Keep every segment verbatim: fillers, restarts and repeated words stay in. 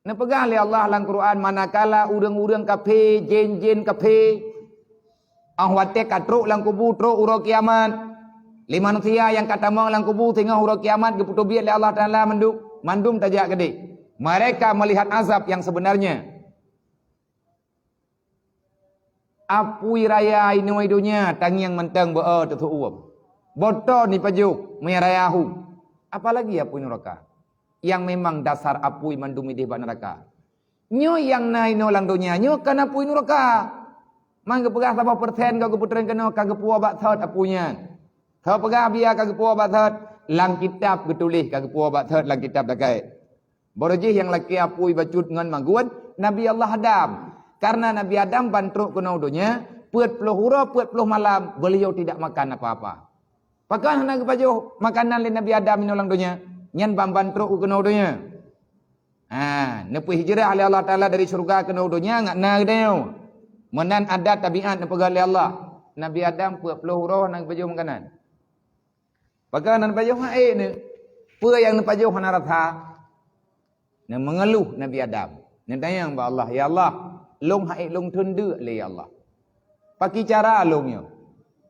Neupeugah lé Allah lam Quran, manakala ureuëng-ureuëng kafé, jén-jén kafé, óh watée ka trok lam kubu, trok uroe kiamat, lé manusia nyang ka tamong lam kubu singoh uroe kiamat geupeuteubiet lé Allah Taala mandum, mandum tajak keudeh. Mereka melihat azab yang sebenarnya. Apui raya inoe donya tangieng mantong beu-o teuseuuem. Boto nipajoh meunyo raya hu. Apalagi apui nuraka, nyang memang dasar apui mandum ideh bak nuraka. Nyoe nyang na inoe lam donya nyoe kan apui nuraka. Man geupeugah saboh persen ka geupeutreun keunoe ka geupuwoe bak thot apui nyan. Ka peugah bia ka geupuwoe bak thot, lam kitab geutuléh ka geupuwoe bak thot lam kitab dakai. Baroe jih nyang lakée apui bacut ngon magun, Nabi Allah Adam. Karena Nabi Adam ban trok keunoe donya, peuet ploh uroe, peuet ploh malam, beliau tidak makan apa-apa. Pakon hana geupajoh makanan lé Nabi Adam inoe lam donya, nyan ban-ban trok keunoe donya. Ha, neupeuhijrah lé Allah Taala dari syurga keunoe donya ngat na geutanyoe. Meunan adat tabiat neupeugah lé Allah. Nabi Adam peuet ploh uroe hana geupajoh makanan. Pakon hana neupajoh hak ék neu? Peue nyang neupajoh hana rasa? Neumeungeuluh Nabi Adam. Neutanyong bak Allah, "Ya Allah, lôn hak ék lôn teundeuk lé ya Allah. Paki cara lôn nyoe?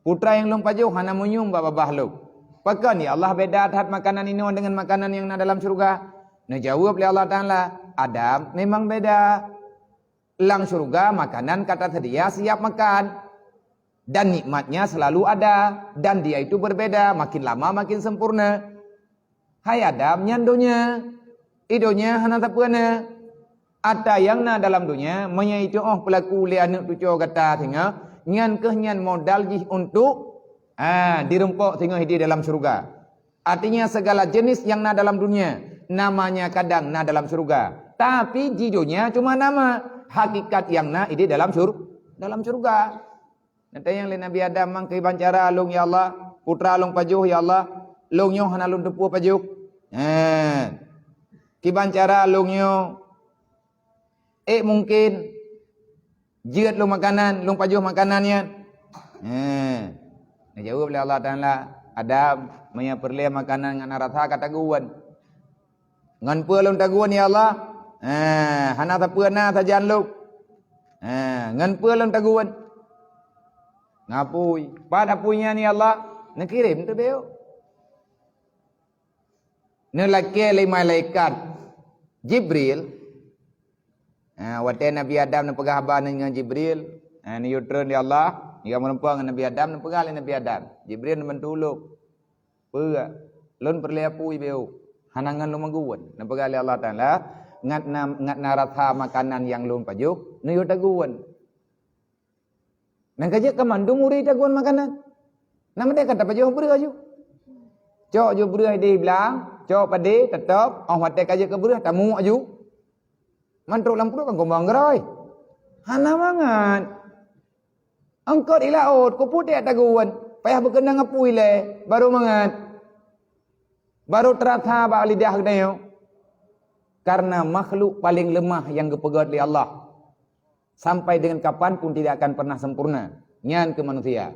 Putra nyang lôn pajoh hana meunyoe bak babah lôn. Pakon ya Allah beda that makanan inoe deungon makanan nyang na dalam syeuruga?" Neujaweueb lé Allah Taala, "Adam, memang beda. Lam syeuruga makanan ka taseudia siap makan, dan nikmatnya selalu ada, dan dia itu berbeda, makin lama makin sempurna. Hai Adam, nyan donya. I donya hana sapeue na. Ata nyang na dalam donya, meunyo itu'oh peulaku lé aneuëk tuco gata singoh, nyan kheueh nyan modal jih untuk, ha, dirumpok singoh ideh dalam syeuruga. Artinya segala jenis yang na dalam dunia, namanya kadang na dalam syeuruga. Tapi di donya cuma nama, hakikat yang na ideh dalam syur-, dalam syeuruga." Neutanyong lé Nabi Adam, "Mang kiban cara lôn ya Allah, putra lôn pajoh ya Allah, lôn nyoe hana lôn teupeu pajoh. Ha. Kiban cara lôn nyoe, ék mungken jeuet lôn makanan, lôn pajoh makanan nyan?" Ha. Neujaweueb lé Allah Taala, "Adam, meunyo peureulée makanan ngon rasa ka tagun. Ngon peue lôn tagun ya Allah? Ha, hana sapeue na sajan lôn. Ha, ngon peue lôn tagun? Ngon apui. Pat apui nyan ya Allah?" Neukirém teubieu. Neulakée lé malaikat Jibril. Ha, watée Nabi Adam neupeugah haba nyan ngon Jibril, ha, neuyue treun lé Allah, neuyue meureumpok ngon Nabi Adam, neupeugah lé Nabi Adam, "Jibril, neubantu ulôn." "Peue?" "Lôn peureulée apui bieu, hana ngon lôn magun." Neupeugah lé Allah Taala, "Ngat na, ngat na rasa makanan nyang lôn pajoh, neuyue tagun." Nyan ka jeuet ka mandum uri tagun makanan. Nyan meudeh ka tapajoh breuh aju. Cok ju breuh ideh blang, cok padé, teutop, óh watée ka jeuet keu breuh, tamuek aju. Man trok lam pruet kan gombang geuroi. Hana mangat. Eungkot i laôt, keupeue tagun, payah beukeunong apui lé, barô mangat. Barô teurasa bak lidah geutanyoe. Karena makhluk paléng leumah nyang geupeugét lé Allah. Sampai dengan kapan pun tidak akan pernah sempurna. Nyan keuh manusia.